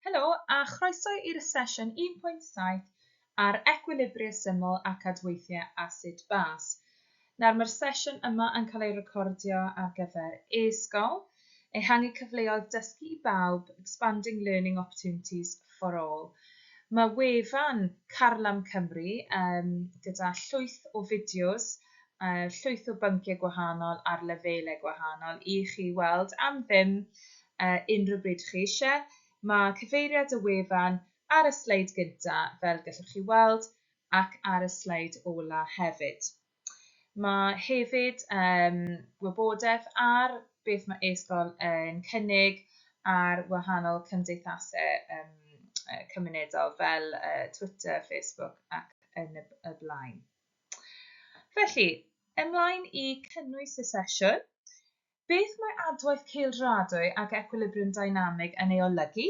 Helo a chroeso i'r sesiwn 1.7 ar ecwilibria syml ac adweithiau asid bas. Nawr mae'r sesiwn yma yn cael ei recordio ar gyfer e-sgol, ehangu cyfleoedd dysgu i bawb, Expanding Learning Opportunities for All. Mae wefan Carlam Cymru um, gyda llwyth o fideos, uh, llwyth o bynciau gwahanol ar lefelau gwahanol i chi weld am ddim uh, unrhyw bryd chi eisiau. Mae cyfeiriad y wefan ar y sleid gyntaf, fel gallwch chi weld, ac ar y sleid ola hefyd. Mae hefyd um, wybodaeth ar beth mae e-sgol yn cynnig ar wahanol cymdeithasau um, cymunedol fel uh, Twitter, Facebook ac yn y, y blaen. Felly, ymlaen i cynnwys y sesiwn. Beth mae adwaith cildroadwy ac ecwilibriwm dynamig yn ei olygu?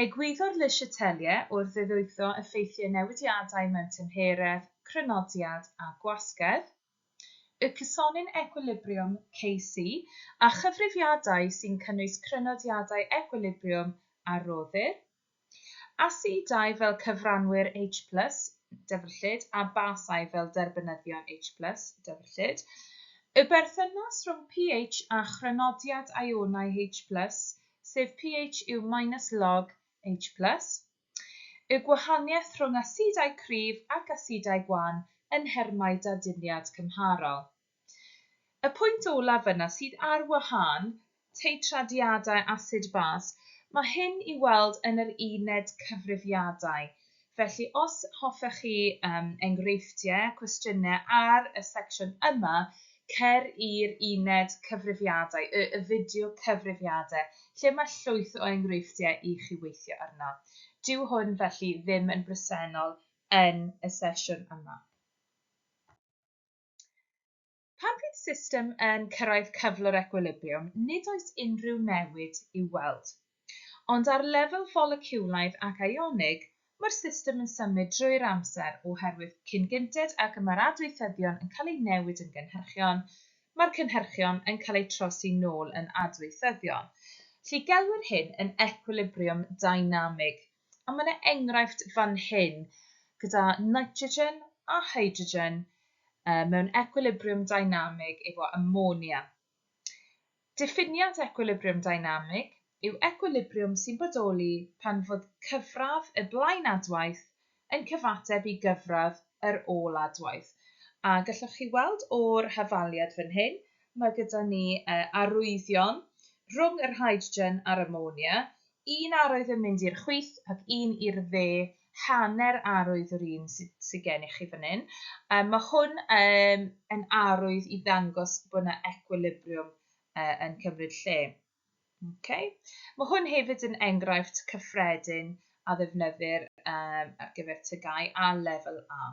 Egwyddor Le Chatelier wrth ddiddwytho effeithiau newidiadau mewn tymheredd, crynodiad a gwasgedd. Y cysonyn ecwilibriwm, Kc, a chyfrifiadau sy'n cynnwys crynodiadau ecwilibriwm a roddir. Asidau fel cyfranwyr H plus, dyfrllyd, a basau fel derbynyddion H plus, dyfrllyd. Y berthynas rhwng pH a chrynodiad ionau H plus, sef pH yw minus log H plus. Y gwahaniaeth rhwng asidau cryf ac asidau gwan yn nhermau daduniad cymharol. Y pwynt olaf yna sydd ar wahân, teitradiadau asid bas, mae hyn i weld yn yr uned cyfrifiadau. Felly os hoffech chi um, enghreifftiau, cwestiynau ar y secsiwn yma, cer i'r uned cyfrifiadau, y, y fideo cyfrifiadau, lle mae llwyth o enghreifftiau i chi weithio arno. Dyw hwn felly ddim yn bresennol yn y sesiwn yma. Pan fydd system yn cyrraedd cyflwr ecwilibriwm, nid oes unrhyw newid i'w weld. Ond ar lefel foleciwlaidd ac ionig, mae'r system yn symud drwy'r amser oherwydd cyn gynted ag y mae'r adweithyddion yn cael eu newid yn gynhyrchion, mae'r cynhyrchion yn cael eu trosi nôl yn adweithyddion. Felly gelwir hyn yn ecwilibriwm dynamig. A mae yna enghraifft fan hyn gyda nitrogen a hydrogen mewn ecwilibriwm dynamig efo amonia. Diffiniad ecwilibriwm dynamig yw ecwilibriwm sy'n bodoli pan fod cyfradd y blaenadwaith yn cyfateb i gyfradd yr ôl-adwaith. A gallwch chi weld o'r hafaliad fan hyn, mae gyda ni arwyddion rhwng yr hydrogen a'r amonia, Un arwydd yn mynd i'r chwith ac un i'r dde, hanner arwydd yr un sydd, sy gennych chi fan hyn. Um, mae hwn um, yn arwydd i ddangos bod yna equilibriwm uh, yn cymryd lle. Okay. Mae hwn hefyd yn enghraifft cyffredin a ddefnyddir um, ar gyfer TGAU a lefel A.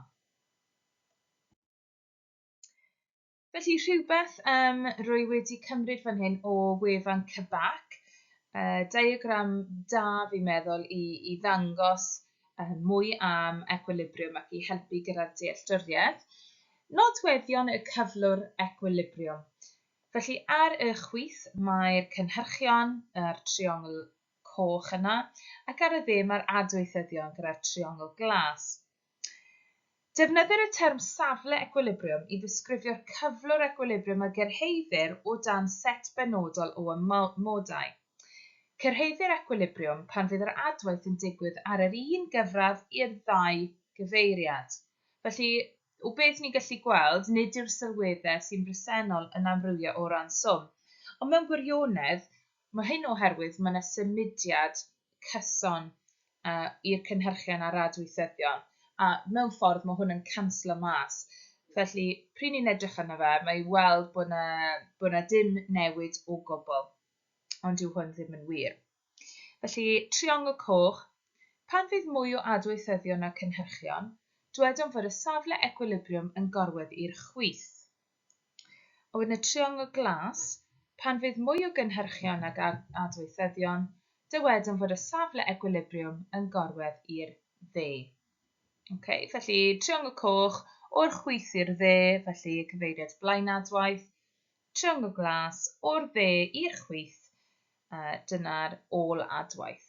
Felly rhywbeth um, rwy wedi cymryd fan hyn o wefan Cybac, uh, diagram da fi'n meddwl i, i ddangos uh, mwy am equilibriwm ac i helpu gyda'r dealltwriaeth. Nodweddion y cyflwr equilibriwm. Felly ar y chwith mae'r cynhyrchion, yr triongl coch yna, ac ar y dde mae'r adweithyddion gyda'r triongl glas. Defnyddir y term safle ecwilibriwm i ddisgrifio'r cyflwr ecwilibriwm a gyrhaeddir o dan set benodol o amodau. Cyrhaeddir ecwilibriwm pan fydd yr adwaith yn digwydd ar yr un gyfradd i'r ddau gyfeiriad. Felly, o beth ni'n gallu gweld, nid yw'r sylweddau sy'n bresennol yn amrywio o ran swm. Ond mewn gwirionedd, mae hyn oherwydd mae yna symudiad cyson uh, i'r cynhyrchion a'r adweithyddion. A mewn ffordd mae hwn yn canslo mas. Felly, pryd ni'n edrych arno fe, mae i weld bod yna, bod yna dim newid o gwbl. Ond dyw hwn ddim yn wir. Felly, triongl coch, pan fydd mwy o adweithyddion na cynhyrchion, dwedwn fod y safle ecwilibriwm yn gorwedd i'r chwith. A wedyn y triongl glas, pan fydd mwy o gynhyrchion nag adweithyddion, dywedwn fod y safle ecwilibriwm yn gorwedd i'r dde. Okay, felly triongl coch o'r chwith i'r dde, felly cyfeiriad blaenadwaith, triongl glas o'r dde i'r chwith, uh, dyna'r ôl adwaith.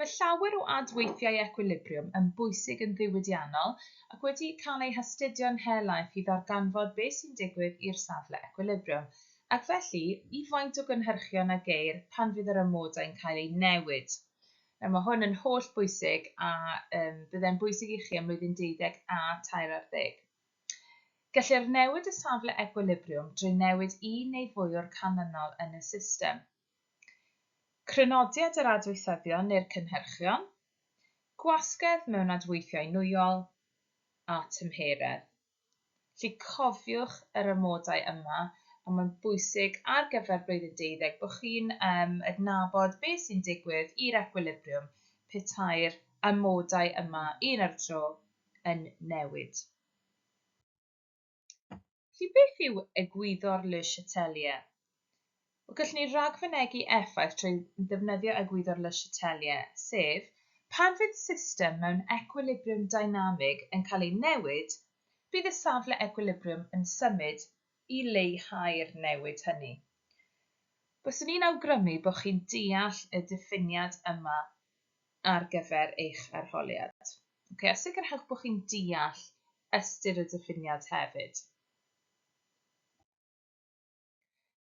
Mae llawer o adweithiau ecwilibriwm yn bwysig yn ddiwydiannol ac wedi cael eu hastudio'n helaeth i ddarganfod beth sy'n digwydd i'r safle ecwilibriwm, ac felly i faint o gynhyrchion a geir pan fydd yr amodau'n cael eu newid. Nawr mae hwn yn holl bwysig a byddai'n bwysig i chi am blwyddyn 12 a 13. Gellir newid y safle ecwilibriwm drwy newid un neu fwy o'r canlynol yn y system. Crynodiad yr adweithyddion neu'r cynhyrchion, gwasgedd mewn adweithiau nwyol a tymheredd. Felly cofiwch yr amodau yma, a mae'n bwysig ar gyfer blwyddyn 12 bod chi'n adnabod beth sy'n digwydd i'r ecwilibriwm petai'r amodau yma un ar tro yn newid. Felly beth yw egwyddor Le Chatelier? Wel, gallwn ni ragfynegi effaith trwy ddefnyddio egwyddor Le Chatelier, sef pan fydd system mewn ecwilibriwm dynamig yn cael ei newid, bydd y safle ecwilibriwm yn symud i leihau'r newid hynny. Byswn i'n awgrymu bod chi'n deall y diffiniad yma ar gyfer eich arholiad. Okay, a sicrhewch bod chi'n deall ystyr y diffiniad hefyd.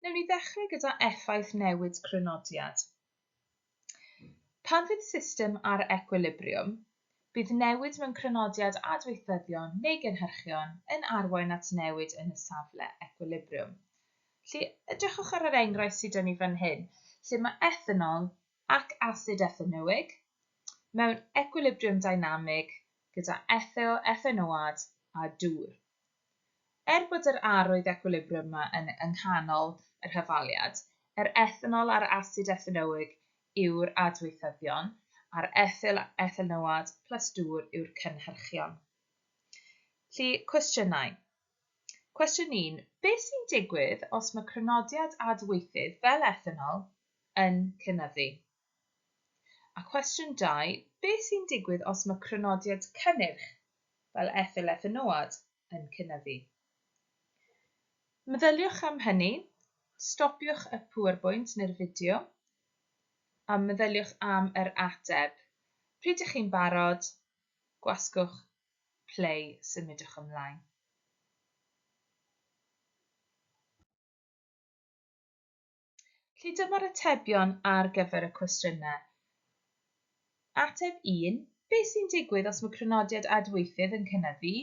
Newn ni ddechrau gyda effaith newid crynodiad. Pan fydd system ar ecwilibriwm, bydd newid mewn crynodiad adweithyddion neu gynhyrchion yn arwain at newid yn y safle ecwilibriwm. Felly, edrychwch ar yr enghraifft sydd 'da ni fan hyn, lle mae ethanol ac asid ethanoig mewn ecwilibriwm dynamig gyda ethyl, ethanoad a dŵr. Er bod yr arwydd ecwilibriwm yma yn yng nghanol yr hafaliad, yr ethanol a'r asid ethanoig yw'r adweithyddion, a'r ethyl ethanoad plus dŵr yw'r cynhyrchion. Felly, cwestiynau. Cwestiwn 1. Beth sy'n digwydd os mae crynodiad adweithydd fel ethanol yn cynyddu? A cwestiwn 2. Beth sy'n digwydd os mae crynodiad cynnyrch fel ethyl ethanoad yn cynyddu? Meddyliwch am hynny, stopiwch y PowerPoint neu'r fideo a meddyliwch am yr ateb. Pryd ydych chi'n barod, gwasgwch play, symudwch ymlaen. Felly dyma'r atebion ar gyfer y cwestiynau. Ateb 1. Beth sy'n digwydd os mae crynodiad adweithydd yn cynyddu?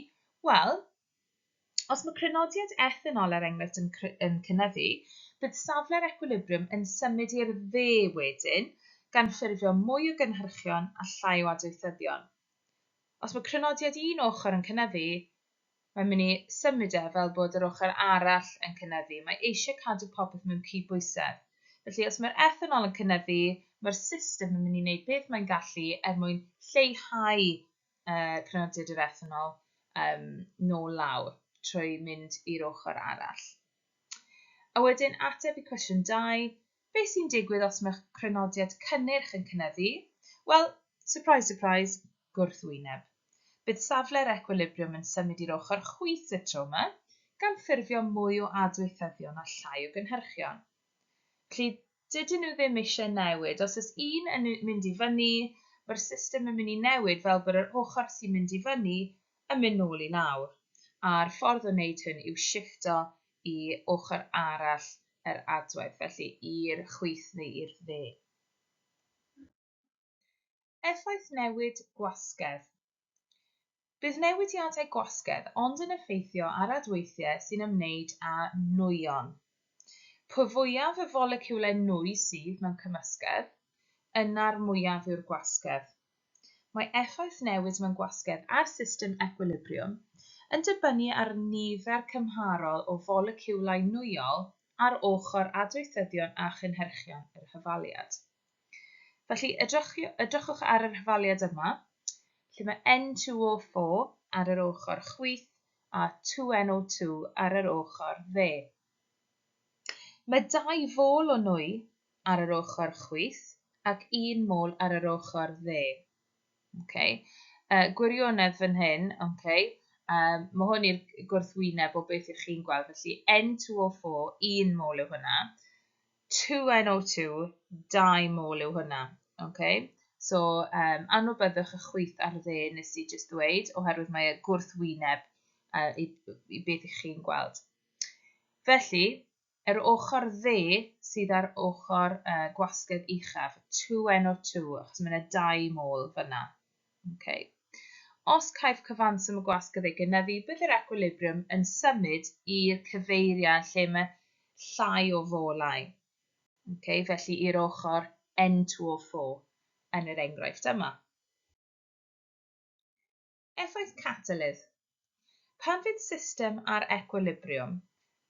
Wel, os mae crynodiad ethanol er enghraifft yn cynyddu, bydd safle'r ecwilibriwm yn symud i'r dde wedyn, gan ffurfio mwy o gynhyrchion a llai o adweithyddion. Os mae crynodiad un ochr yn cynyddu, mae'n mynd i symud e fel bod yr ochr arall yn cynyddu. Mae eisiau cadw popeth mewn cydbwysedd. Felly, os mae'r ethanol yn cynyddu, mae'r system yn mynd i wneud beth mae'n gallu er mwyn lleihau crynodiad yr ethanol nôl lawr trwy mynd i'r ochr arall. A wedyn ateb i cwestiwn 2, beth sy'n digwydd os mae crynodiad cynnyrch yn cynyddu? Wel, surprise, surprise, gwrthwyneb. Bydd safle'r ecwilibriwm yn symud i'r ochr chwith y tro yma, gan ffurfio mwy o adweithyddion a llai o gynhyrchion. Felly, dydyn nhw ddim eisiau newid. Os oes un yn mynd i fyny, mae'r system yn mynd i newid fel bod yr ochr sy'n mynd i fyny yn mynd nôl i lawr. A'r ffordd o wneud hyn yw shifto i ochr arall yr adwaith, felly i'r chwith neu i'r dde. Effaith newid gwasgedd. Bydd newidiadau gwasgedd ond yn effeithio ar adweithiau sy'n ymwneud â nwyon. Po fwyaf y foleciwlau nwy sydd mewn cymysgedd, yna'r mwyaf yw'r gwasgedd. Mae effaith newid mewn gwasgedd ar system ecwilibriwm yn dibynnu ar nifer cymharol o foleciwlau nwyol ar ochr adweithyddion a chynhyrchion yr hafaliad. Felly, edrychwch ar yr hafaliad yma, lle mae N2O4 ar yr ochr chwith a 2NO2 ar yr ochr dde. Mae 2 fol o nwy ar yr ochr chwith ac 1 mol ar yr ochr dde. Okay. Gwirionedd fan hyn, okay. Mae hwn i'r gwrthwyneb o beth ych chi'n gweld. Felly N2O4, 1 mol yw hwnna. 2NO2, 2 mol yw hwnna. Okay. So, anwybyddwch y chwith a'r dde nes i jyst ddweud, oherwydd mae y gwrthwyneb i beth i chi'n gweld. Felly, yr ochr dde sydd ar ochr gwasgedd uchaf, 2NO2, achos mae yna 2 mol fyna. Okay. Os caiff cyfanswm y gwasgedd ei gynyddu, bydd yr equilibrium yn symud i'r cyfeiriad lle mae llai o folau. Okay, felly i'r ochr N2O4 yn yr enghraifft yma. Effaith catalydd. Pan fydd system ar equilibrium,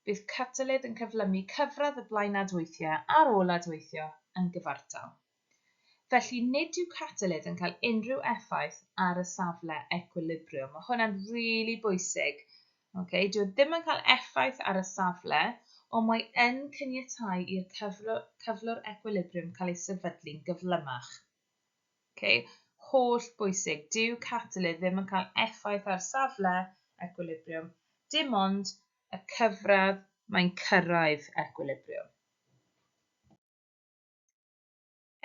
bydd catalydd yn cyflymu cyfradd y blaenadweithiau a'r ôl-adweithio yn gyfartal. Felly nid yw catalydd yn cael unrhyw effaith ar y safle equilibrium. Mae hwnna'n rili bwysig. Okay, dyw e ddim yn cael effaith ar y safle, ond mae yn caniatáu i'r cyflwr equilibrium cael ei sefydlu'n gyflymach. Okay, holl bwysig, dyw catalydd ddim yn cael effaith ar safle equilibrium, dim ond y cyfradd mae'n cyrraedd equilibrium.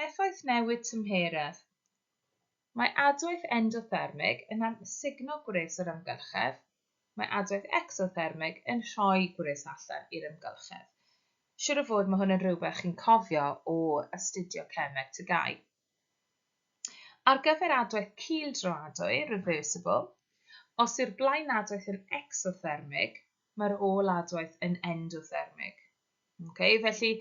Effaith newid tymheredd. Mae adwaith endothermig yn amsugno gwres o'r amgylchedd. Mae adwaith exothermig yn rhoi gwres allan i'r amgylchedd. Siwr o fod mae hwn yn rhywbeth chi'n cofio o astudio cemeg TGAU. Ar gyfer adwaith cildroadwy, reversible, os yw'r blaenadwaith yn exothermig, mae'r ôl-adwaith yn endothermig. Okay, felly,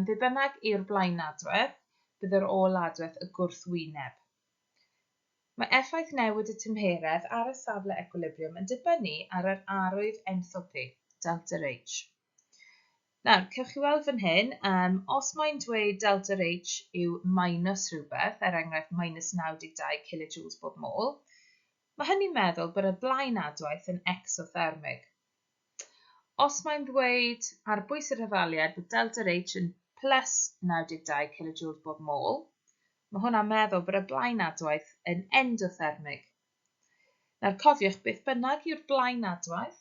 be bynnag yw'r blaenadwaith, bydd yr ôl-adwaith y gwrthwyneb. Mae effaith newid y tymheredd ar y safle equilibrium yn dibynnu ar yr arwydd enthalpy, delta H. Nawr, cewch chi weld fan hyn, os mae'n dweud delta H yw minus rhywbeth, er enghraifft minus 92 kilojoules bob mol, mae hynny'n meddwl bod y blaenadwaith yn exothermig. Os mae'n dweud ar bwys yr hafaliad bod delta H yn plus 92 kilojoules bob mol, mae hwnna'n meddwl bod y blaenadwaith yn endothermig. Nawr cofiwch, beth bynnag yw'r blaenadwaith,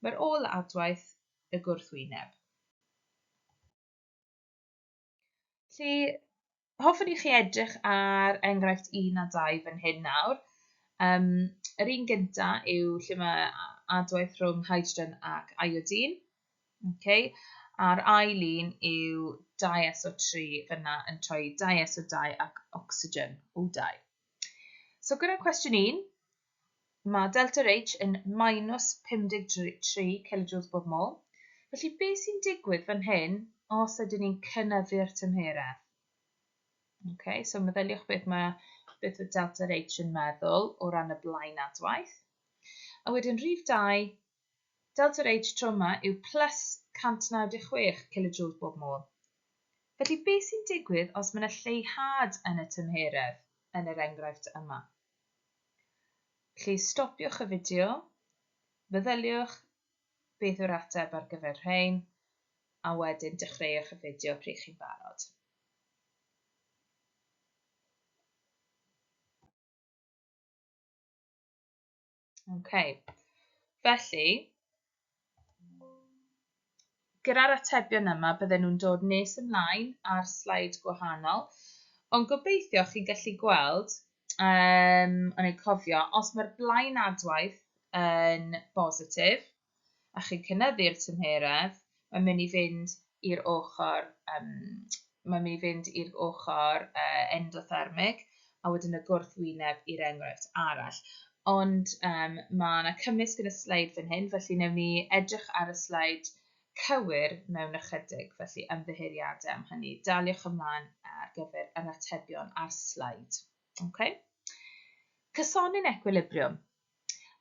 mae'r ôl-adwaith y gwrthwyneb. Felly, hoffwn i chi edrych ar enghraifft 1 a 2 fan hyn nawr. Yr un gynta yw lle mae adwaith rhwng hydrogen ac iodine. Okay. A'r ail un yw 2SO3 fyna yn troi 2SO2 ac oxygen O2. So gyda cwestiwn 1, mae delta H yn minus 53 kilojoules bob mol. Felly beth sy'n digwydd fan hyn os ydyn ni'n cynyddu'r tymheredd? Okay, so meddyliwch beth yw delta H yn meddwl o ran y blaenadwaith. A wedyn rhif 2, delta H tro yma yw plus 196 kilojoules bob mol. Felly beth sy'n digwydd os mae yna lleihad yn y tymheredd yn yr enghraifft yma? Felly stopiwch y fideo, meddyliwch beth yw'r ateb ar gyfer rhain, a wedyn dechreuwch y fideo pryd chi'n barod. Okay. Felly, gyda'r atebion yma, bydden nhw'n dod nes ymlaen ar sleid gwahanol, ond gobeithio chi'n gallu gweld, o'n i'n cofio, os mae'r blaenadwaith yn bositif a chi'n cynyddu'r tymheredd, mae'n mynd i fynd i'r ochr, endothermig, a wedyn y gwrthwyneb i'r enghraifft arall. Ond mae yna cymysg yn y sleid fan hyn, felly wnawn ni edrych ar y sleid cywir mewn ychydig, felly ymddiheuriadau am hynny. Daliwch ymlaen ar gyfer yr atebion ar sleid. Okay. Cysonyn equilibrium.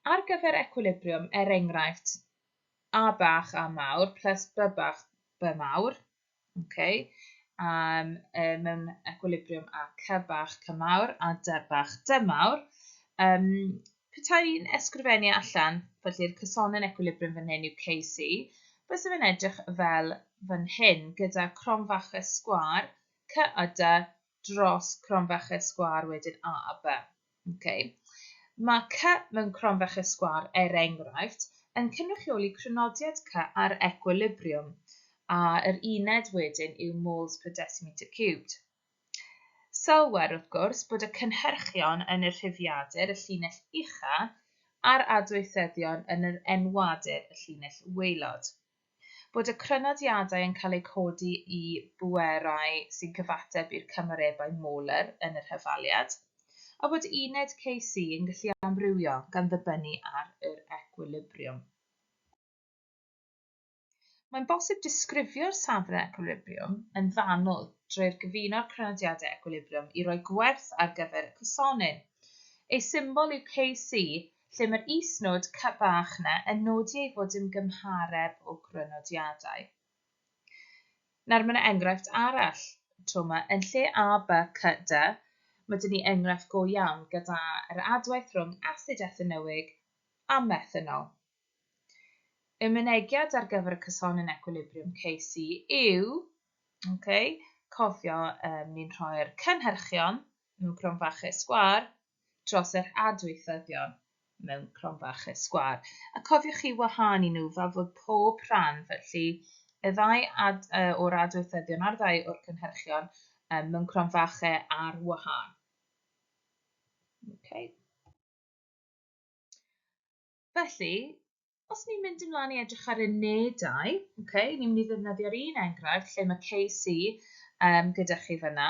Ar gyfer equilibrium, er enghraifft, A bach A mawr plus B bach B mawr, okay, mewn equilibrium a C bach C mawr a D bach D mawr, petai ni'n ysgrifennu allan, felly'r cysonyn equilibrium fan hyn yw KC, byse fe'n edrych fel fan hyn gyda cromfachau sgwâr C a D dros cromfachau sgwâr wedyn A a B. Okay. Mae C mewn cromfachau sgwâr er enghraifft yn cynrychioli crynodiad C ar equilibrium, a yr uned wedyn yw moles per decimetre cubed. Sylwer, wrth gwrs, bod y cynhyrchion yn y rhifiadur, y llinell ucha, a'r adweithyddion yn yr enwadur, y llinell waelod. Bod y crynodiadau yn cael eu codi i bwerau sy'n cyfateb i'r cymarebau molar yn yr hafaliad, a bod uned Kc yn gallu amrywio gan ddibynnu ar yr ecwilibriwm. Mae'n bosib disgrifio'r safle ecwilibriwm yn fanwl drwy'r gyfuno'r crynodiadau ecwilibriwm i roi gwerth ar gyfer y cysonyn. Ei symbol yw Kc, lle mae'r is-nod C bach 'na yn nodi ei fod yn gymhareb o grynodiadau. Nawr mae yna enghraifft arall tro yma. Yn lle A, B, C, D, mae dyn ni enghraifft go iawn gyda'r adwaith rhwng asid ethanoig a methanol. Y mynegiad ar gyfer y cysonyn ecwilibriwm Kc yw, okay, cofio um, ni'n rhoi'r cynhyrchion mewn cromfachau sgwâr dros yr adweithyddion mewn cromfachau sgwâr. A cofiwch chi wahanu nhw fel fod pob rhan, felly y ddau ad, uh, o'r adweithyddion a'r ddau o'r cynhyrchion um, mewn cromfachau ar wahân. Okay. Felly, os ni'n mynd ymlaen i edrych ar unedau, okay, ni'n mynd i ddefnyddio'r un enghraifft lle mae KC um, gyda chi fyna.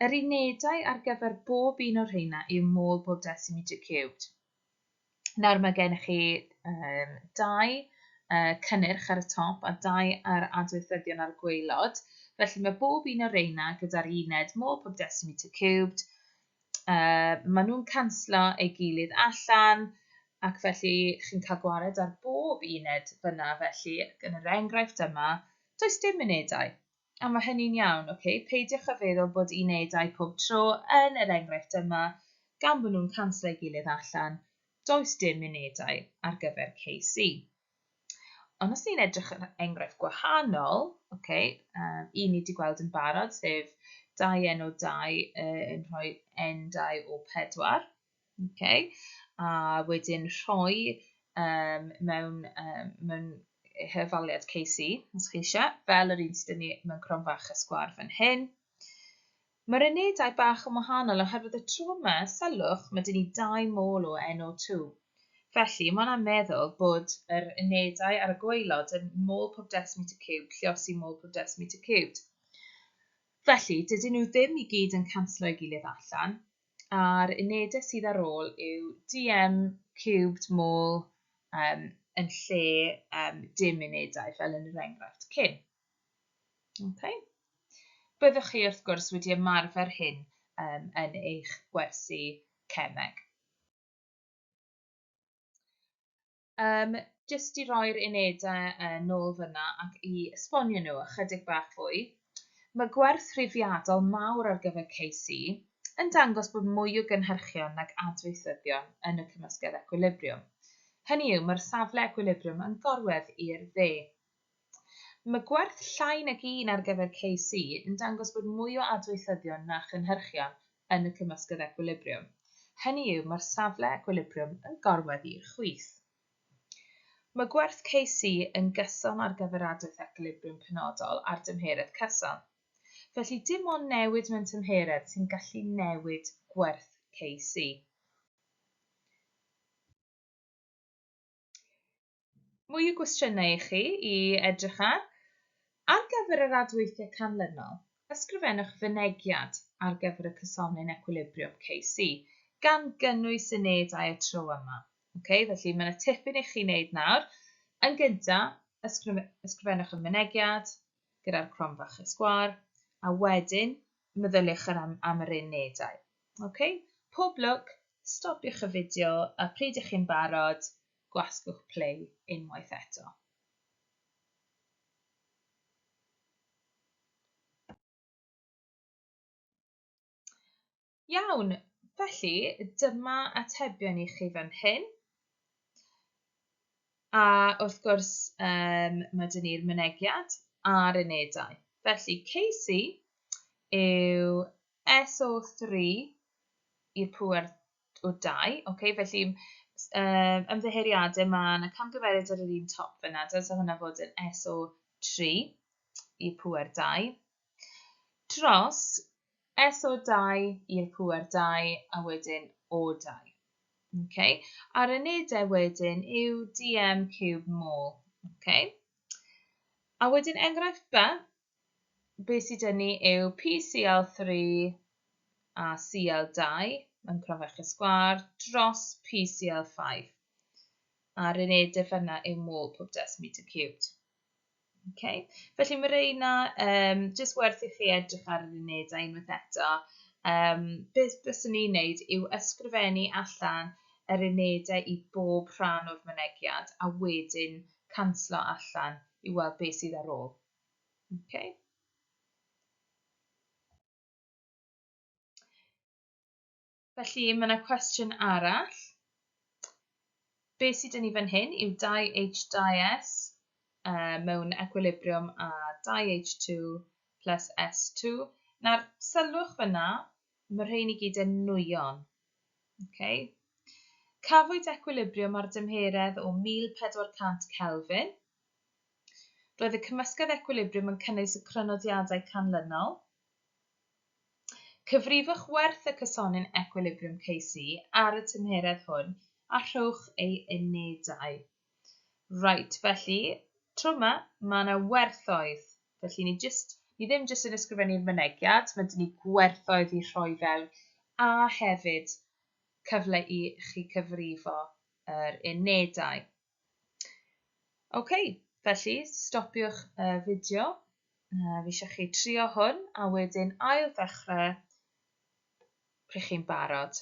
Yr unedau ar gyfer bob un o'r rheina yw mol pob decimeter cubed. Nawr mae gennych chi um, dau uh, cynnyrch ar y top a dau ar adweithyddion ar y gwaelod. Felly mae bob un o'r rheina gyda'r uned mol pob decimeter cubed. Uh, maen nhw'n canslo ei gilydd allan, ac felly chi'n cael gwared ar bob uned fyna. Felly, yn yr enghraifft yma, does dim unedau. A mae hynny'n iawn, okay? Peidiwch â feddwl bod unedau pob tro yn yr enghraifft yma, gan bod nhw'n canslo ei gilydd allan, does dim unedau ar gyfer KC. Ond os ni'n edrych ar enghraifft gwahanol, okay, um, un ni wedi gweld yn barod, sef 2n o 2 uh, yn rhoi n2 o 4, okay, a wedyn rhoi um, mewn, um, mewn hyfaliad KC, os chi eisiau, fel yr un sydd ni mewn cronfach y sgwâr fan hyn. Mae'r unedau bach yn wahanol oherwydd y tro yma, sylwch, mae dyn ni 2 mol o NO2. Felly, mae hwnna'n meddwl bod yr unedau ar y gwaelod yn mol pob decimeter cubed, lluosi mol pob decimeter cubed. Felly, dydyn nhw ddim i gyd yn canslo ei gilydd allan, a'r unedau sydd ar ôl yw dm cubed mol um, yn lle um, dim unedau, fel yn yr enghraifft cyn. Okay. Byddwch chi wrth gwrs wedi ymarfer hyn um, yn eich gwersi cemeg. Um, jyst i roi'r unedau uh, nôl fyna ac i esbonio nhw ychydig bach fwy, mae gwerth rhifiadol mawr ar gyfer KC yn dangos bod mwy o gynhyrchion nag adweithyddion yn y cymysgedd ecwilibriwm. Hynny yw, mae'r safle ecwilibriwm yn gorwedd i'r dde. Mae gwerth llai nag un ar gyfer KC yn dangos bod mwy o adweithyddion na chynhyrchion yn y cymysgedd ecwilibriwm. Hynny yw, mae'r safle ecwilibriwm yn gorwedd i'r chwith. Mae gwerth KC yn gyson ar gyfer adwaith ecwilibriwm penodol ar dymheredd cyson. Felly dim ond newid mewn tymheredd sy'n gallu newid gwerth KC. Mwy o gwestiynau i chi i edrych ar. Ar gyfer yr adweithiau canlynol, ysgrifennwch fynegiad ar gyfer y cysonyn ecwilibriwm KC, gan gynnwys unedau y tro yma. Okay, felly mae yna tipyn i chi wneud nawr. Yn gyntaf, ysgrifennwch y mynegiad gyda'r cromfach y sgwâr, a wedyn meddyliwch am, am yr unedau. Okay? Pob lwc, stopiwch y fideo a pryd ych chi'n barod, gwasgwch play unwaith eto. Iawn, felly dyma atebion i chi fan hyn. A wrth gwrs, um, mae dyn ni'r mynegiad a'r unedau. Felly, KC yw SO3 i'r pŵer o 2. Okay, felly, um, ymddiheuriadau, mae yna camgymeriad ar yr un top fyna. Dylse hwnna fod yn SO3 i pŵer 2. Dros SO2 i'r pŵer 2 a wedyn O2. Okay. A'r unedau wedyn yw dm cube mol. Okay. A wedyn enghraifft B, beth sydd dyn ni yw PCl3 a Cl2 mewn cromfachau sgwâr dros PCl5. A'r unedau fanna yw mol pob decimeter cubed. Okay. Felly mae reina jyst werth i chi edrych ar yr unedau unwaith eto. Beth byswn ni'n neud yw ysgrifennu allan yr unedau i bob rhan o'r mynegiad a wedyn canslo allan i weld beth sydd ar ôl. Okay. Felly mae yna cwestiwn arall. Be sydd dyn ni fan hyn yw 2H2S mewn equilibrium a 2H2 plus S2. Nawr, sylwch fyna, mae rhain i gyd yn nwyon. Okay. Cafwyd equilibrium ar dymheredd o 1400 Kelvin. Roedd y cymysgedd equilibrium yn cynnwys y crynodiadau canlynol. Cyfrifwch werth y cysonyn equilibrium Kc ar y tymheredd hwn a rhowch ei unedau. Reit, felly, tro yma, mae yna werthoedd. Felly, ni, just, ni ddim jyst yn ysgrifennu'r mynegiad, mae dyn ni gwerthoedd i rhoi fewn a hefyd cyfle i chi cyfrifo yr unedau. OK, felly stopiwch y fideo. Fi eisiau chi trio hwn a wedyn ail ddechrau pryd chi'n barod.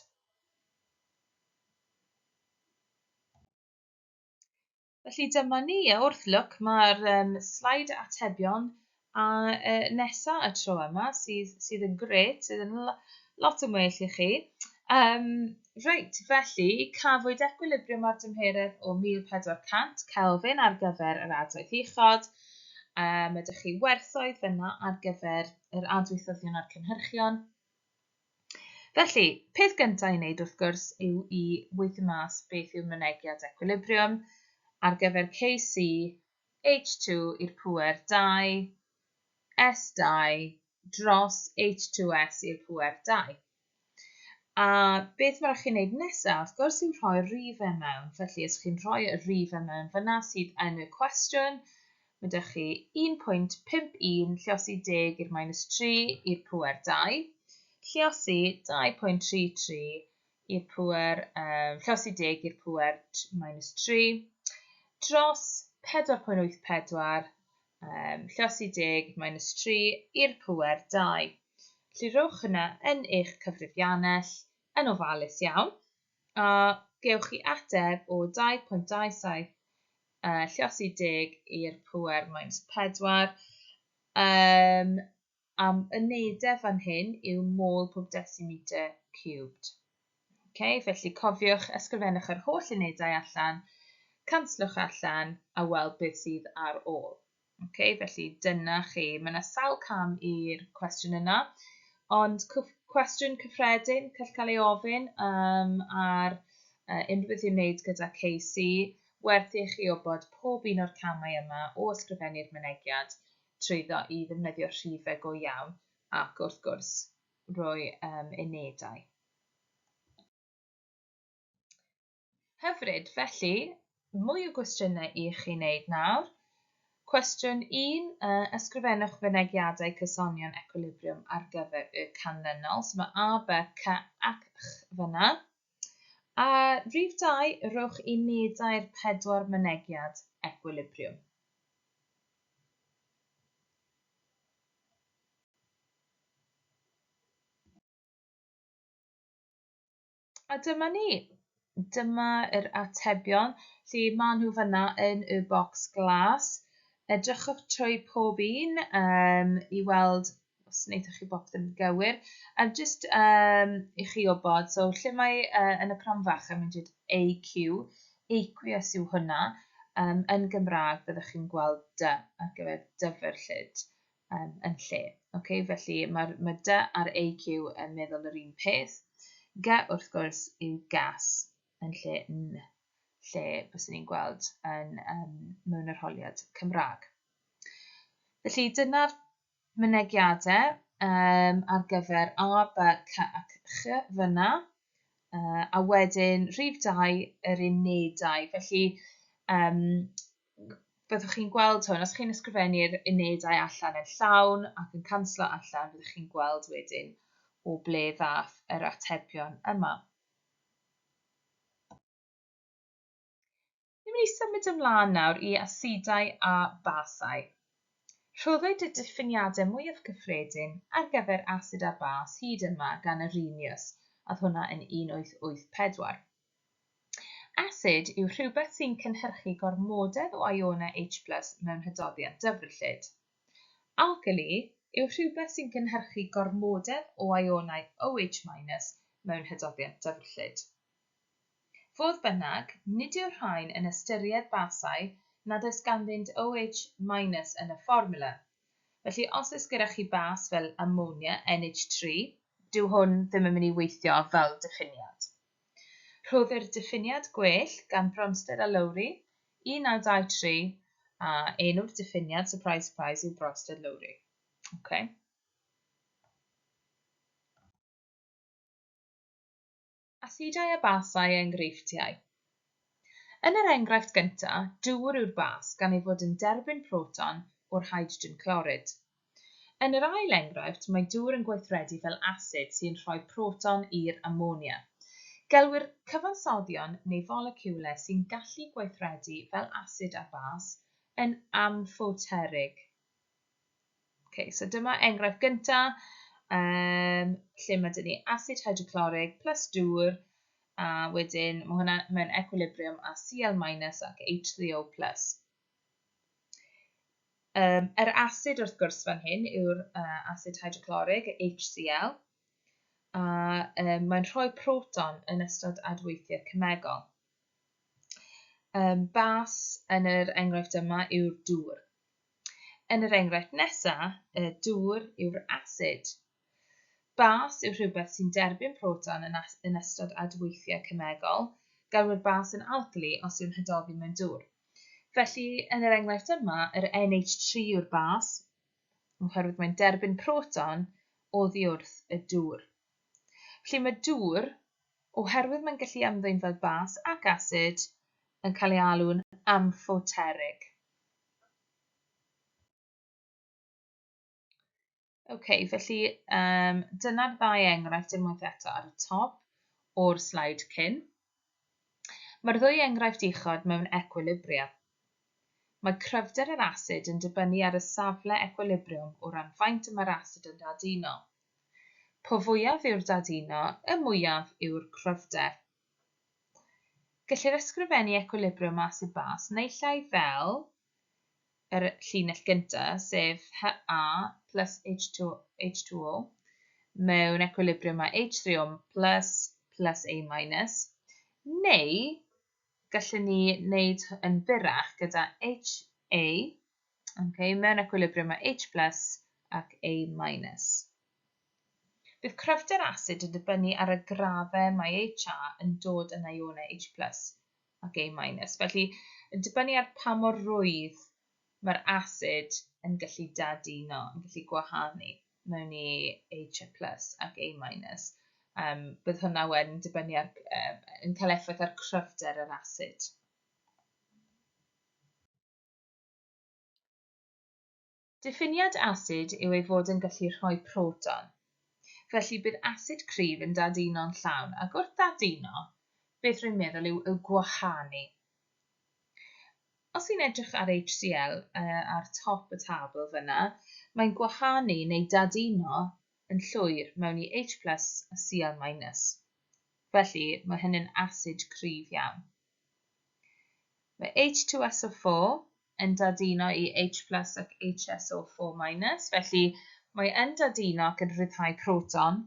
Felly dyma ni, a wrth lwc mae'r sleid atebion a nesa y tro yma sydd, sydd yn gret, sydd yn lot yn well i chi. Reit, felly cafwyd equilibrium ar dymheredd o 1400 Kelvin ar gyfer yr adwaith uchod. Ydych chi werthoedd fyna ar gyfer yr adweithyddion a'r cynhyrchion. Felly, peth gyntaf i wneud wrth gwrs yw i weithio mas beth yw'r mynegiad equilibrium ar gyfer Kc H2 i'r pŵer 2, S2 dros H2S i'r pŵer 2. A beth mae rhaid chi wneud nesaf, wrth gwrs, yw rhoi'r rifau mewn. Felly, os chi'n rhoi y rifau mewn fyna sydd yn y cwestiwn, mae ydych chi 1.51 lliosi 10 i'r minus 3 i'r pŵer 2, lliosi 2.33 i'r pŵer, lliosi 10 i'r pŵer minus 3, dros 4.84 lliosi 10 minus 3 i'r pŵer 2. Felly rhowch hynna yn eich cyfrifiannell yn ofalus iawn, a gewch chi ateb o 2.27 lliosi 10 i'r pŵer minus 4. Am unedau fan hyn yw mol pob decimeter cubed. Okay, felly cofiwch, ysgrifennwch yr holl unedau allan, canslwch allan a weld beth sydd ar ôl. Okay, felly dyna chi. Mae yna sawl cam i'r cwestiwn yna, ond cwestiwn cyffredin call cael ei ofyn ar unrhyw beth i'w wneud gyda KC, werth i chi wybod pob un o'r camau yma o ysgrifennu'r mynegiad trwyddo i ddefnyddio rhifau go iawn ac wrth gwrs rhoi unedau. Hyfryd, felly mwy o gwestiynau i chi wneud nawr. Cwestiwn 1, ysgrifennwch fynegiadau cysonion equilibrium ar gyfer y canlynol. So mae A, B, C ac Ch fyna. A rhif 2, rhowch unedau'r 4 mynegiad equilibrium. A dyma ni. Dyma yr atebion. Felly maen nhw fyna yn y bocs glas. Edrychwch trwy pob un i weld os wnaethoch chi bob ddim gywir. A jyst i chi wybod, so lle mae yn y cromfach yn mynd i'r AQ, aqueous yw hwnna. Yn Gymraeg byddwch chi'n gweld D ar gyfer dyfrllyd yn lle. Okay, felly mae D a'r AQ yn meddwl yr un peth. G wrth gwrs yw gas yn lle N, lle byswn ni'n gweld yn, mewn arholiad Cymraeg. Felly dyna'r mynegiadau. ar gyfer A, B, C ac Ch fyna. A wedyn rhif 2 yr unedau. Felly byddwch chi'n gweld hwn, os chi'n ysgrifennu'r unedau allan yn llawn ac yn canslo allan, byddwch chi'n gweld wedyn o ble ddath yr atebion yma. Ni'n mynd i symud ymlaen nawr i asidau a basau. Rhoddwyd y diffiniadau mwyaf cyffredin ar gyfer asid a bas hyd yma gan Arrhenius, a oedd hwnna yn 1884. Asid yw rhywbeth sy'n cynhyrchu gormodedd o ionau H+ mewn hydoddiant dyfrllyd. Alcali yw rhywbeth sy'n cynhyrchu gormodedd o ionau OH- mewn hydoddiant dyfrllyd. Fodd bynnag, nid yw'r rhain yn ystyried basau nad oes ganddynt OH- yn y fformiwla. Felly, os oes gyda chi bas fel amonia, NH3, dyw hwn ddim yn mynd i weithio fel diffiniad. Rhoddir diffiniad gwell gan Bronsted a Lowry, 1923, a enw'r diffiniad, surprise, surprise, yw Bronsted-Lowry. Okay. Asidau a basau enghreifftiau. Yn yr enghraifft gyntaf, dŵr yw'r bas gan ei fod yn derbyn proton o'r hydrogen clorid. Yn yr ail enghraifft, mae dŵr yn gweithredu fel asid sy'n rhoi proton i'r amonia. Gelwir cyfansoddion neu foleciwlau sy'n gallu gweithredu fel asid a bas yn amffoterig. Okay, so dyma enghraifft gyntaf, lle mae dyn ni asid hydroclorig plus dŵr, a wedyn mae hwnna mewn equilibrium â Cl- ac H3O+. Yr asid wrth gwrs fan hyn yw'r asid hydroclorig, HCl, a mae'n rhoi proton yn ystod adweithiau cemegol. Bas yn yr enghraifft yma yw'r dŵr. Yn yr enghraifft nesaf, y dŵr yw'r asid. Bas yw rhywbeth sy'n derbyn proton yn ystod adweithiau cemegol. Gelwir bas yn alcali os yw'n hydoddi mewn dŵr. Felly, yn yr enghraifft yma, yr NH3 yw'r bas, oherwydd mae'n derbyn proton oddi wrth y dŵr. Felly mae dŵr, oherwydd mae'n gallu ymddwyn fel bas ac asid, yn cael ei alw'n amffoterig. OK, felly dyna'r ddau enghraifft unwaith eto ar y top o'r sleid cyn. Mae'r ddwy enghraifft uchod mewn equilibria. Mae cryfder yr asid yn dibynnu ar y safle equilibriwm o ran faint y mae'r asid yn daduno. Po fwyaf yw'r daduno, y mwyaf yw'r cryfder. Gellir ysgrifennu equilibriwm asid bas naill ai fel yr llinell gyntaf, sef Ha plus H2O, mewn equilibriwm â H3O plus plus A minus, neu gallwn ni wneud yn byrrach gyda HA, okay, mewn equilibriwm â H plus ac A minus. Bydd cryfder asid yn dibynnu ar y graddau mae HA yn dod yn ionau H plus ac A minus. Felly, yn dibynnu ar pa mor rwydd mae'r asid yn gallu daduno, yn gallu gwahanu mewn i H plus ac A minus. Bydd hwnna wedyn dibynnu ar, yn cael effaith ar cryfder yr asid. Diffiniad asid yw ei fod yn gallu rhoi proton. Felly bydd asid cryf yn daduno'n llawn, ac wrth daduno, beth rwy'n meddwl yw gwahanu. Os i'n edrych ar HCl ar top y tabl fyna, mae'n gwahanu neu daduno yn llwyr mewn i H plus a Cl minus. Felly, mae hyn yn asid cryf iawn. Mae H2SO4 yn daduno i H plus ac HSO4 minus, felly mae yn daduno ac yn rhyddhau proton.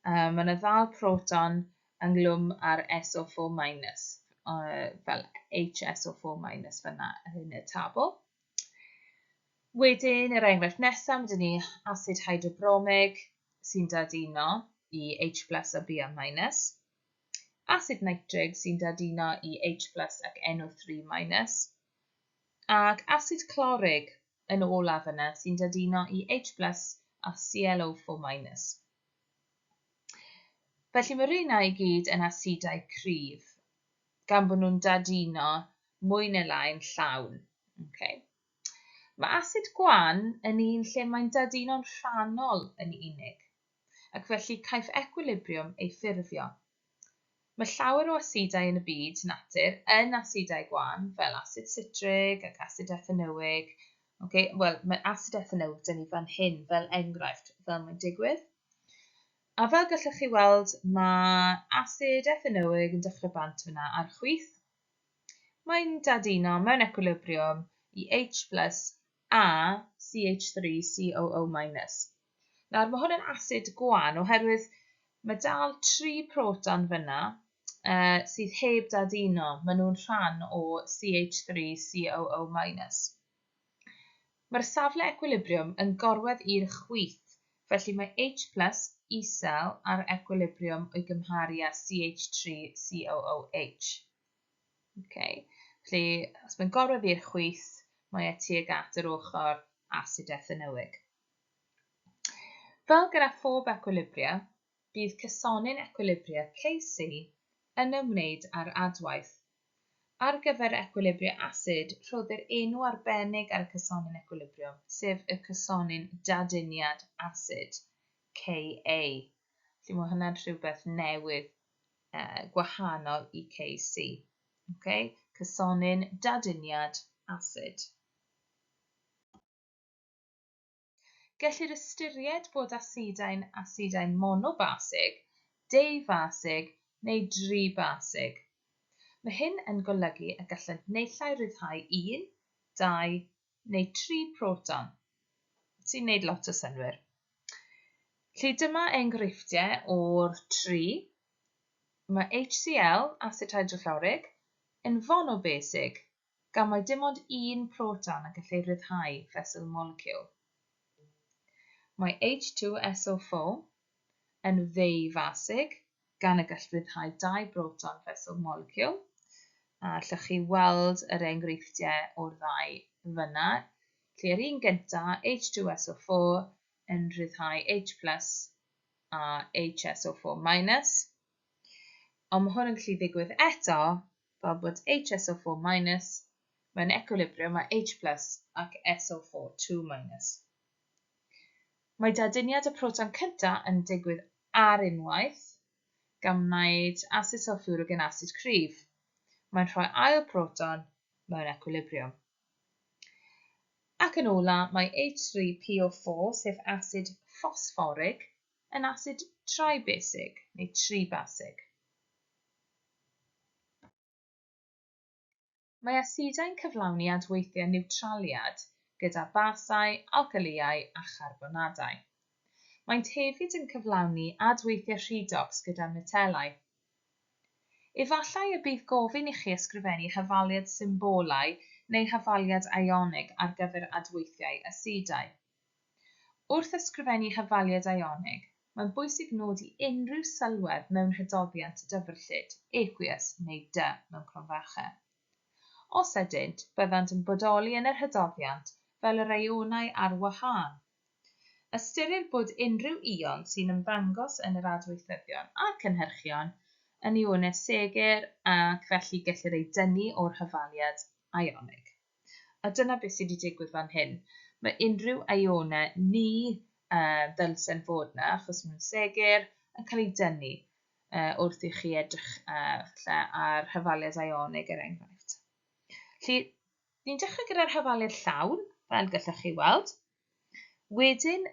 Mae yna ddal proton ynglwm ar SO4 minus, fel HSO4 minus fyna yn y tabl. Wedyn, yr enghraifft nesaf, mae 'da ni asid hydrobromig sy'n daduno i H plus a Br minus. Asid nitrig sy'n daduno i H plus ac NO3 minus. Ac asid clorig yn olaf yna sy'n daduno i H plus a ClO4 minus. Felly mae rheina i gyd yn asidau cryf, gan bod nhw'n daduno mwy neu lai'n llawn. Okay. Mae asid gwan yn un lle mae'n daduno'n rhannol yn unig, ac felly caiff ecwilibriwm ei ffurfio. Mae llawer o asidau yn y byd natur yn asidau gwan, fel asid sitrig ac asid ethanoig. Okay? Wel, mae asid ethanoig dyn ni fan hyn fel enghraifft, fel mae'n digwydd. A fel gallwch chi weld, mae asid ethanoig yn dechrau bant fyna ar chwith. Mae'n daduno mewn ecwilibriwm i H plus a CH3COO minus. Nawr, mae hwn yn asid gwan oherwydd mae dal 3 proton fyna sydd heb daduno. Maen nhw'n rhan o CH3COO minus. Mae'r safle ecwilibriwm yn gorwedd i'r chwith, felly mae H plus isel ar ecwilibriwm o'i gymharu â CH3COOH. Okay. Felly, os mae'n gorwedd i'r chwith, mae e tuag at yr ochr asid ethanoig. Fel gyda phob ecwilibria, bydd cysonyn ecwilibria Kc yn ymwneud â'r adwaith. Ar gyfer ecwilibria asid, rhoddir enw arbennig ar y cysonyn ecwilibriwm, sef y cysonyn daduniad asid, Ka. Felly mae hwnna'n rhywbeth newydd gwahanol i Kc. Okay? Cysonyn daduniad asid. Gellir ystyried bod asidau'n asidau monobasig, deufasig neu dribasig. Mae hyn yn golygu y gallant naill ai ryddhau 1, 2 neu 3 proton, sy'n gwneud lot o synnwyr. Felly dyma enghreifftiau o'r tri. Mae HCl, asid hydroclorig, yn fonobasig, gan mai dim ond un proton y gall ei ryddhau fesul moleciwl. Mae H2SO4 yn ddeufasig, gan y gall ryddhau dau broton fesul moleciwl. A allwch chi weld yr enghreifftiau o'r ddau fyna. Felly yr un gyntaf, H2SO4 yn rhyddhau H plus a HSO4 minus. Ond mae hwn yn gallu ddigwydd eto fel bod HSO4 minus mewn ecwilibriwm â H plus ac SO4 2 minus. Mae daduniad y proton cyntaf yn digwydd ar unwaith, gan wneud asid sylffiwrig yn asid cryf. Mae'n rhoi ail proton mewn ecwilibriwm. Ac yn ola, mae H3PO4, sef asid ffosfforig, yn asid tribasig neu tribasig. Mae asidau'n cyflawni adweithiau niwtraliad gyda basau, alcalïau a charbonadau. Maent hefyd yn cyflawni adweithiau rhedox gyda metelau. Efallai y bydd gofyn i chi ysgrifennu hafaliad symbolau neu hafaliad ionig ar gyfer adweithiau asidau. Wrth ysgrifennu hafaliad ionig, mae'n bwysig nodi unrhyw sylwedd mewn hydoddiant dyfrllyd, aqueous neu dy mewn cromfachau. Os ydynt, byddant yn bodoli yn yr hydoddiant fel yr ionau ar wahân. Ystyrir bod unrhyw ion sy'n ymddangos yn yr adweithyddion a'r cynhyrchion yn ionau segur ac felly gellir eu dynnu o'r hafaliad ionig. A dyna beth sydd wedi digwydd fan hyn. Mae unrhyw ionau ni ddylsen fod yna, achos maen nhw'n segur, yn cael eu dynnu wrth i chi edrych falle ar hafaliad ionig er enghraifft. Felly, ni'n dechrau gyda'r hafaliad llawn, fel gallwch chi weld. Wedyn,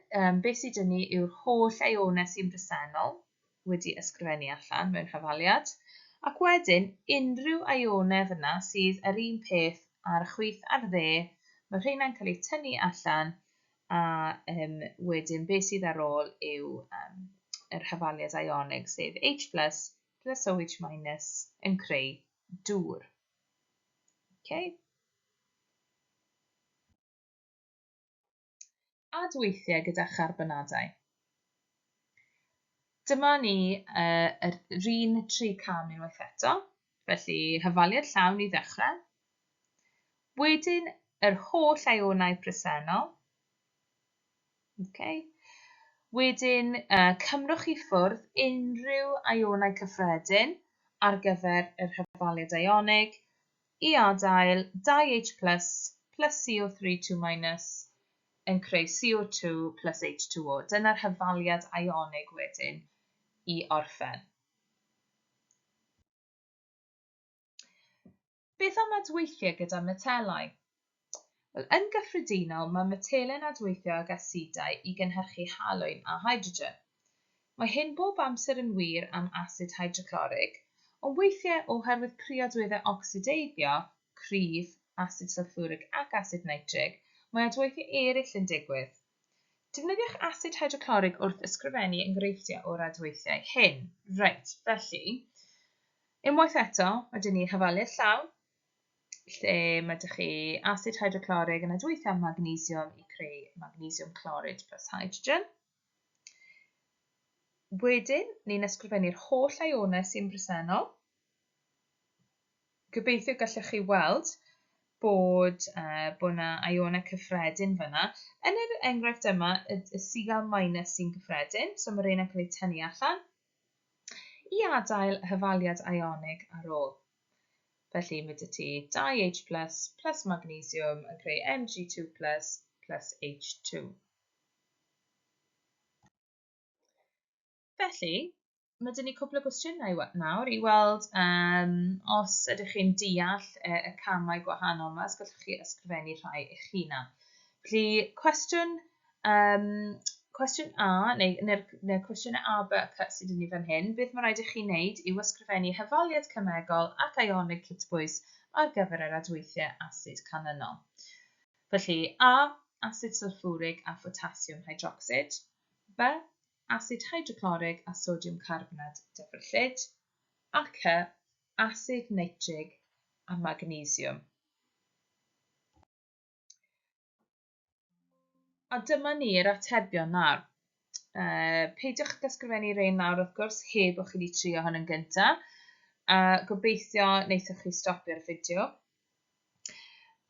beth sydd 'da ni yw'r holl ionau sy'n bresennol wedi ysgrifennu allan mewn hafaliad, ac wedyn unrhyw ionau fyna sydd yr un peth ar y chwith a'r dde, mae rheina'n cael eu tynnu allan, a wedyn beth sydd ar ôl yw yr hafaliad ionig, sef H plus plus OH minus yn creu dŵr. Okay. Adweithiau gyda charbonadau. Dyma ni yr un tri cam unwaith eto. Felly, hafaliad llawn i ddechrau. Wedyn, yr holl ionau presennol. Okay. Wedyn, cymrwch i ffwrdd unrhyw ionau cyffredin ar gyfer yr hafaliad ionig i adael 2H plus plus CO3 2 minus yn creu CO2 plus H2O. Dyna'r hafaliad ionig wedyn i orffen. Beth am adweithiau gyda metelau? Wel, yn gyffredinol, mae metelau'n adweithio ag asidau i gynhyrchu halwyn a hydrogen. Mae hyn bob amser yn wir am asid hydroclorig, ond weithiau oherwydd priodweddau ocsideiddio, cryf, asid sylffwrig ac asid nitrig, mae adweithiau eraill yn digwydd. Defnyddiwch asid hydroclorig wrth ysgrifennu enghreifftiau o'r adweithiau hyn. Reit, felly, unwaith eto, mae dyn ni hafaliad llawn, lle mae dych chi asid hydroclorig yn adweithio â magnesiwm i creu magnesiwm clorid plus hydrogen. Wedyn, ni'n ysgrifennu'r holl ionau sy'n bresennol. Gobeithio gallwch chi weld bod, bod yna ionau cyffredin fyna. Yn yr enghraifft yma, y, y Cl minus sy'n gyffredin, so mae'r un yn cael ei tynnu allan i adael hyfaliad ionig ar ôl. Felly mae 'da ti 2H plus plus magnesiwm yn creu Mg2 plus plus H2. Felly, mae 'da ni cwpl o gwestiynau nawr i weld um, os ydych chi'n deall y, y camau gwahanol yma, os gallwch chi ysgrifennu rhai eich hunan. Felly, cwestiwn Um, cwestiwn A, neu, neu'r, neu cwestiynau A, B a C sydd yn ni fan hyn, beth mae rhaid i chi wneud yw ysgrifennu hyfaliad cemegol ac ionig cytbwys ar gyfer yr adweithiau asid canlynol. Felly, A, asid sylffwrig a photasiwm hydrocsid. B, asid hydroclorig a sodiwm carbonad dyfrllyd. A C, asid nitrig a magnesiwm. A dyma ni yr atebion nawr. Peidiwch ag ysgrifennu rhain nawr wrth gwrs, heb bod chi wedi trio hwn yn gyntaf. A gobeithio wnaethoch chi stopio'r fideo.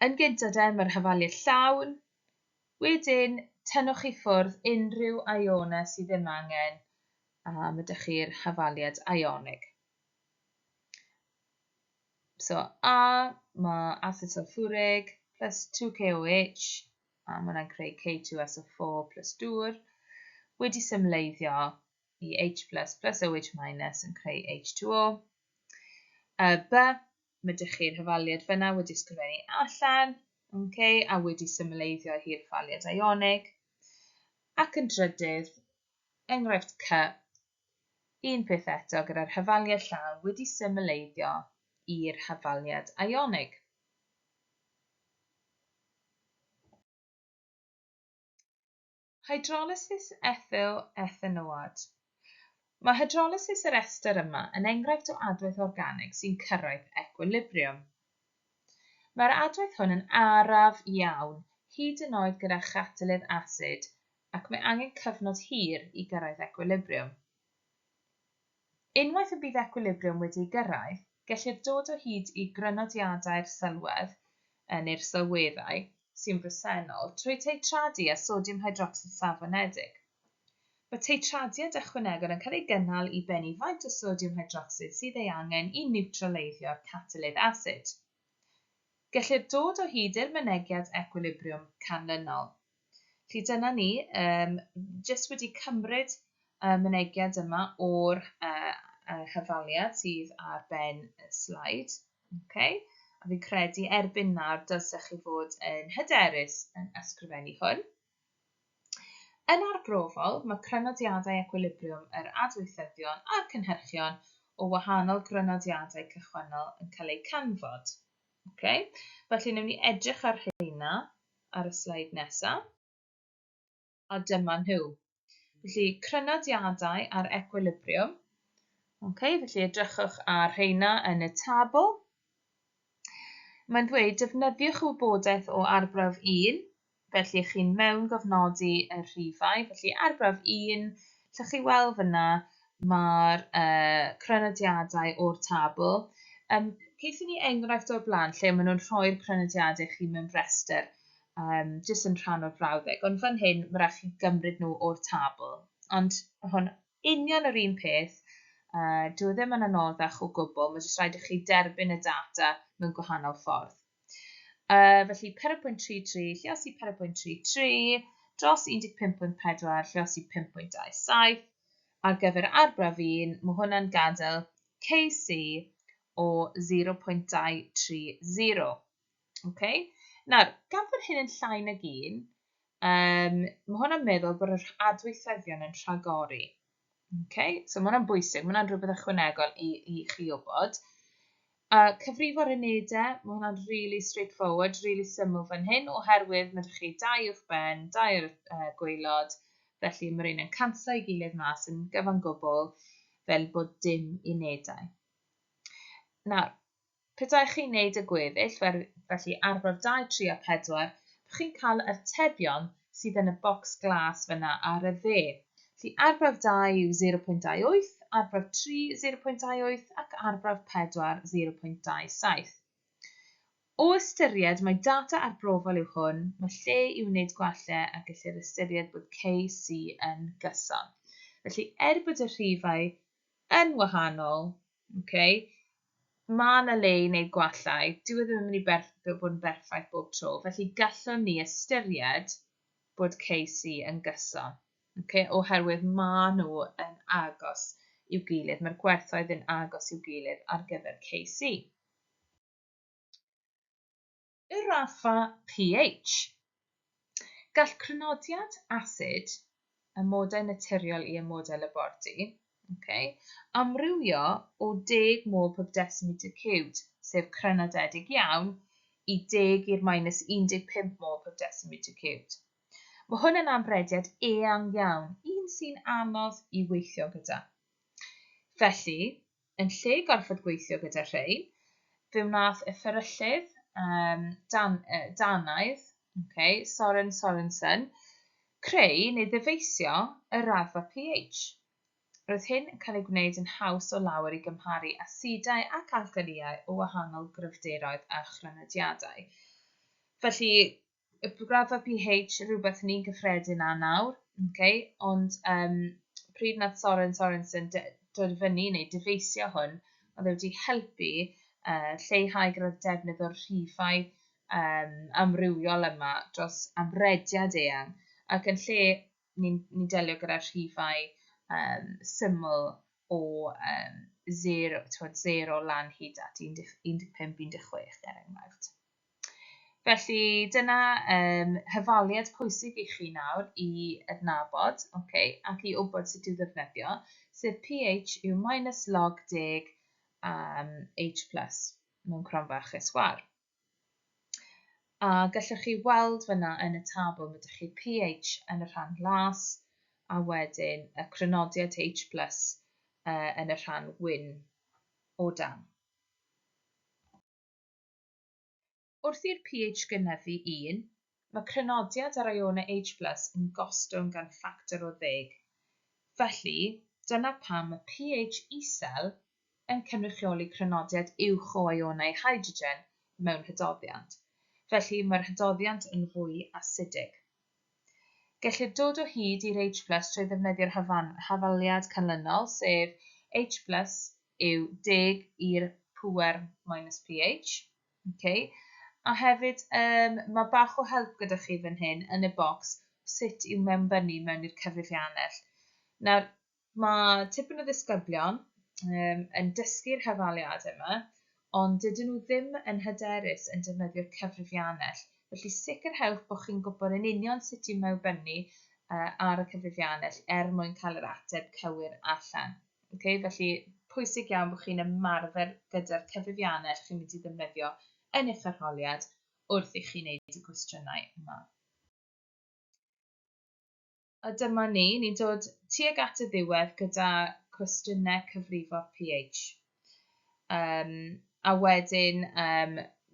Yn gyntaf de, mae'r hafaliad llawn. Wedyn, tynnwch i ffwrdd unrhyw ionau sydd ddim angen, a mae ydych chi'r hafaliad ionig. So A, mae asid sylffwrig plus 2KOH, a mae hwnna'n creu K2SO4 plus dŵr, wedi symleiddio i H plus plus OH minus yn creu H2O. B, mae dych chi'r hyfaliad fyna wedi ysgrifennu allan, okay, a wedi symleiddio hi'r hyfaliad ionig. Ac yn drydydd, enghraifft C, Un peth eto gyda'r hafaliad llawn wedi symleiddio i'r hafaliad ionig. Hydrolysis ethyl ethanoad. Mae hydrolysis yr ester yma yn enghraifft o adwaith organig sy'n cyrraedd ecwilibriwm. Mae'r adwaith hwn yn araf iawn, hyd yn oed gyda chatalydd asid ac mae angen cyfnod hir i gyrraedd ecwilibriwm. Unwaith y bydd ecwilibriwm wedi'i gyrraedd, gellir dod o hyd i grynodiadau'r sylwedd, neu'r sylweddau, sy'n bresennol trwy teitradu â sodiwm hydrocsid safonedig. Mae teitradiad ychwanegol yn cael ei gynnal i bennu faint o sodiwm hydrocsid sydd ei angen i niwtraleiddio'r catalydd asid. Gellir dod o hyd i'r mynegiad ecwilibriwm canlynol. Felly dyna ni, um, jyst wedi cymryd y mynegiad yma o'r hyfaliad sydd ar ben y sleid. Okay? A fi'n credu erbyn nawr dylsech chi fod yn hyderus yn ysgrifennu hwn. Yn arbrofol, mae crynodiadau ecwilibriwm yr adweithyddion a'r cynhyrchion o wahanol grynodiadau cychwynnol yn cael eu canfod. Okay? Felly, wnawn ni edrych ar rheina ar y sleid nesaf. A dyma nhw. Felly, crynodiadau ar ecwilibriwm. Okay, felly edrychwch ar rheina yn y tabl. Mae'n dweud defnyddiwch y wybodaeth o arbrawf 1, felly chi'n mewn gofnodi y rhifau. Felly arbrawf 1, lle chi weld fyna, mae'r crynodiadau o'r tabl. Ceithon ni enghraifft o'r blaen lle maen nhw'n rhoi'r crynodiadau chi mewn rhestr. Jyst yn rhan o'r brawddeg. Ond fan hyn, mae rhaid chi gymryd nhw o'r tabl. Ond hwn union yr un peth, dyw e ddim yn anoddach o gwbl, mae jyst rhaid i chi derbyn y data mewn gwahanol ffordd. Felly 4.33 lluosi 4.33 dros 15.4 lluosi 5.27 ar gyfer arbrawf 1, mae hwnna'n gadael KC o 0.230. Okay? Nawr, gan fod hyn yn llai nag 1, mae hwnna'n meddwl bod yr adweithyddion yn rhagori. Okay? So mae hwnna'n bwysig, mae hwnna'n rhywbeth ychwanegol i chi wybod. A cyfrifo'r unedau, mae hwnna'n really straightforward, really syml fan hyn, oherwydd mae ydych chi 2 uwch ben, 2 ar y gwaelod, felly mae'r un yn canslo ei gilydd mas yn gyfan gwbl, fel bod dim unedau. Nawr, petai chi'n neud y gweddill, felly arbrawf 2, 3 a 4, chi'n cael yr atebion sydd yn y bocs glas fyna ar y dde. Felly arbrawf 2 yw 0.28, arbrawf 3 0.28 ac arbrawf 4 0.27. O ystyried mae data arbrofol yw hwn, mae lle i wneud gwallau a gellir ystyried bod KC yn gyson. Felly, er bod y rhifau yn wahanol, okay, mae yna le i wneud gwallau, dyw e ddim yn mynd i bod yn berffaith bob tro, felly gallwn ni ystyried bod KC yn gyson. Okay, oherwydd maen nhw yn agos i'w gilydd, mae'r gwerthoedd yn agos i'w gilydd ar gyfer KC. Y raddfa pH. Gall crynodiad asid, amodau naturiol i amodau labordy, okay, amrywio o 10 mol pob decimeter cubed, sef crynodedig iawn, i 10 i'r minus 15 mol pob decimeter cubed. Mae hwn yn amrediad eang iawn, un sy'n anodd i weithio gyda. Felly, yn lle gorfod gweithio gyda rhain, fe wnaeth y fferyllydd Danaidd, okay, Soren Sorensen, creu neu ddyfeisio y raddfa pH. Roedd hyn yn cael ei gwneud yn haws o lawer i gymharu asidau ac alcalïau o wahanol gryfderoedd a chrynodiadau. Felly, y graddfa pH, rhywbeth ni'n gyffredin â nawr, okay? Ond pryd nath Soren Sorensen dod fyny neu dyfeisio hwn, oedd e wedi helpu lleihau gyda'r defnydd o'r rhifau amrywiol yma dros amrediad eang, ac yn lle ni'n delio gyda'r rhifau syml o 0 lan hyd at 15, 16 er enghraifft. Felly dyna hyfaliad pwysig i chi nawr i adnabod, okay, ac i wybod sut i'w ddefnyddio, sef pH yw minus log 10 H plus mewn cromfachau sgwâr. A gallwch chi weld fyna yn y tabl, mae ydych chi pH yn y rhan las a wedyn y crynodiad H plus yn y rhan wyn o dan. Wrth i'r pH gynyddu 1, mae crynodiad yr ionau H plus yn gostwng gan ffactor o 10. Felly, dyna pam mae pH isel yn cynrychioli crynodiad uwch o ionau hydrogen mewn hydoddiant. Felly, mae'r hydoddiant yn fwy asidig. Gellir dod o hyd i'r H plus trwy ddefnyddio'r hafaliad canlynol, sef H plus yw 10 i'r pŵer minus pH. Okay. A hefyd, mae bach o help gyda chi fan hyn yn y bocs sut i'w mewnbynnu mewn i'r cyfrifiannell. Nawr, mae tipyn o ddisgyblion yn dysgu'r hafaliad yma, ond dydyn nhw ddim yn hyderus yn defnyddio'r cyfrifiannell. Felly sicrhewch bod chi'n gwybod yn union sut i'w mewnbynnu ar y cyfrifiannell er mwyn cael yr ateb cywir allan. Okay, felly pwysig iawn bod chi'n ymarfer gyda'r cyfrifiannell chi'n mynd i ddefnyddio yn eich arholiad wrth i chi wneud y cwestiynau yma. A dyma ni, ni'n dod tuag at y ddiwedd gyda cwestiynau cyfrifo pH. A wedyn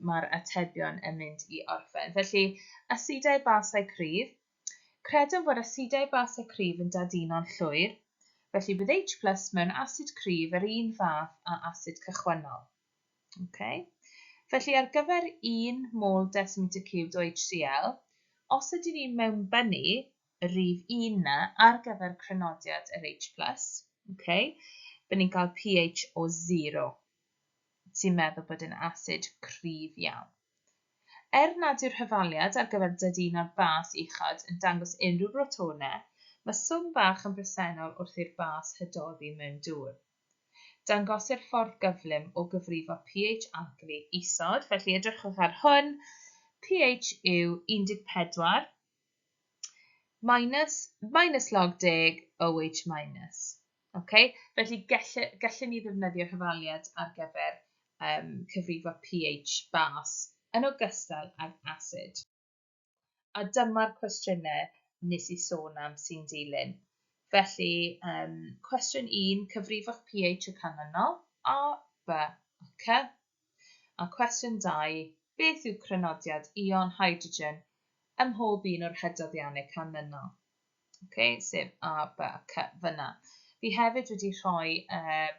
mae'r atebion yn mynd i orffen. Felly, asidau basau cryf. Credwn fod asidau basau cryf yn daduno'n llwyr, felly bydd H plus mewn asid cryf yr un fath â asid cychwynnol. Okay. Felly ar gyfer 1 mol decimeter cubed o HCl, Os ydyn ni'n mewnbynnu y rhif 1 na ar gyfer crynodiad yr H+, okay, byddwn ni'n cael pH o 0, sy'n meddwl bod yn asid cryf iawn. Er nad yw'r hafaliad ar gyfer dodino'r bas uchod yn dangos unrhyw brotonau, mae swm bach yn bresennol wrth i'r bas hydoddi mewn dŵr. Dangosir ffordd gyflym o gyfrifo pH alcali isod, felly edrychwch ar hwn. pH yw 14 minus, minus log 10 OH minus. Okay? Felly gallwn ni ddefnyddio'r hafaliad ar gyfer cyfrifo pH bas yn ogystal ag asid. A dyma'r cwestiynau nes i sôn am sy'n dilyn. Felly, cwestiwn 1, cyfrifwch pH y canlynol, A, B a C. A cwestiwn 2, beth yw crynodiad ion hydrogen ym mhob un o'r hydoddiannau canlynol? Okay, sef A, B a C fyna. Fi hefyd wedi rhoi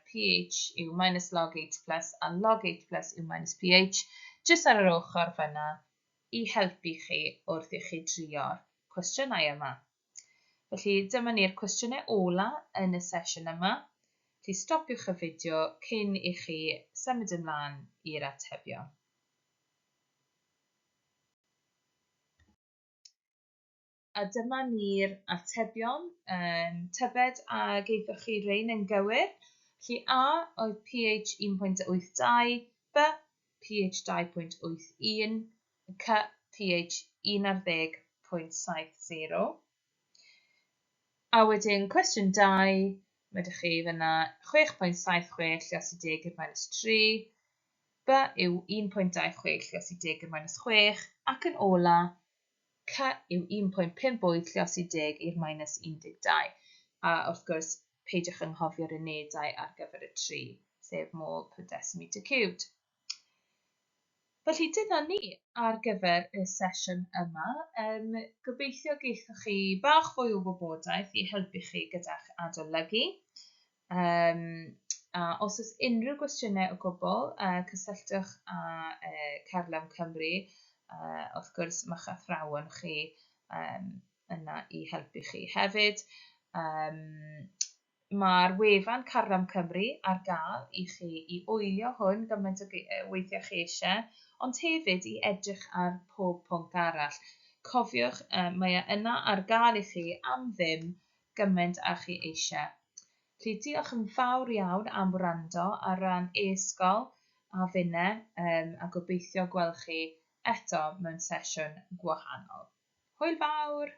pH yw minus log H plus a log H plus yw minus pH jyst ar yr ochr fyna i helpu chi wrth i chi drio'r cwestiynau yma. Felly dyma ni'r cwestiynau ola yn y sesiwn yma. Felly stopiwch y fideo cyn i chi symud ymlaen i'r atebion. A dyma ni'r atebion. Tybed a geithoch chi rein yn gywir. Felly A oedd pH 1.82, B pH 2.81, C pH 11.70. A wedyn cwestiwn 2, mae ydych chi fyna 6.76 lliosi 10 i'r minus 3, B yw 1.26 lliosi 10 i'r minus 6, ac yn ola, C yw 1.58 lliosi 10 i'r minus 12. A wrth gwrs, peidiwch anghofio'r unedau ar gyfer y 3, sef mol per decimetre cubed. Felly dyna ni ar gyfer y sesiwn yma. Gobeithio geithoch chi bach fwy o wybodaeth i helpu chi gyda'ch adolygu. A os oes unrhyw gwestiynau o gwbl, cysylltwch â Carlam Cymru. Wrth gwrs, mae'ch athrawon chi yna i helpu chi hefyd. Mae'r wefan Carlam Cymru ar gael i chi i wylio hwn gymaint o weithiau chi eisiau, ond hefyd i edrych ar pob pwnc arall. Cofiwch, mae e yna ar gael i chi am ddim gymaint â chi eisiau. Felly diolch yn fawr iawn am wrando ar ran e-sgol a finne, a gobeithio gweld chi eto mewn sesiwn gwahanol. Hwyl fawr!